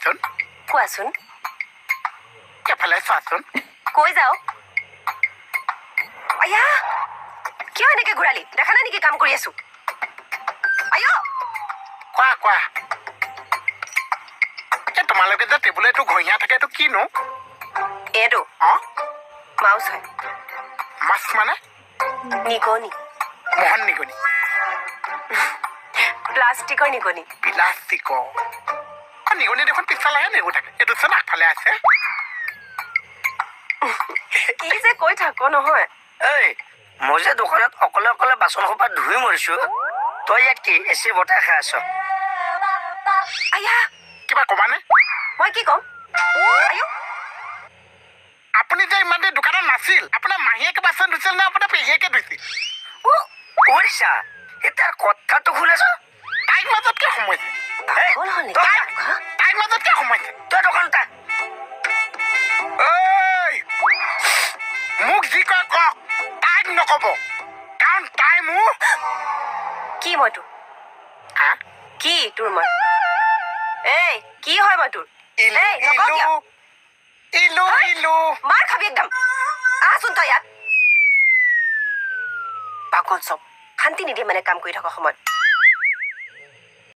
শুনাচোন। কোৱাচোন। এফালে চোৱাচোন। কৈ যাওঁ। আয়া, কিয় এনেকে ঘূৰালি? দেখা নাই নেকি কাম কৰি আছো? আয়। কোৱা কোৱা। এই তোমালোকে যে টেবুলত এইটো ঘঁহিয়া থাকে, এইটো কিনো? এইটো? অ। মাউচ হয়। মাছ মানে? নিগনি। মোহন নিগনি? প্লাষ্টিকৰ নিগনি। প্লাষ্টিকৰ নিগনি দেখোন পিছফালেহে নেগু থাকে, এইটো চোন আগফালে আছে। কি যে কৈ থাক নহয়। ঐ, মই যে দোকানত অকলে অকলে বাচন সোপা ধুই মৰিছো, তই ইয়াত কি এচি বতাহ খাই আছ? আয়া। কিবা কবানে? মই কি ক'ম? আয়ো। আপুনি যে ইমান দেৰি দোকানত নাছিল, আপোনাৰ মাহীয়েকে বাচন ধুইছিল নে আপোনাৰ পেহীয়েকে ধুইছিল? কৰিছা এতিয়া কথাটো শুনাছ? তাইক মাজত কিয় সোমাইছে? পাগল হ'ল নেকি? তাইক মাজত কিয় সোমাইছে? তই দোকানত আহ। ঐ, মোক যি কয় কওক, তাইক নকব, কাৰণ তাই মোৰ কি? মই তোৰ হা? কি তোৰ মই? এই, কি হয় মই তোৰ? ইলু। এই, নকওঁ কিয়? ইলু ইলু ইলু। মাৰ খাবি একদম। আহচোন তই ইয়াত। পাগল চব, শান্তি নিদিয়ে মানে কাম কৰি থকা সময়ত।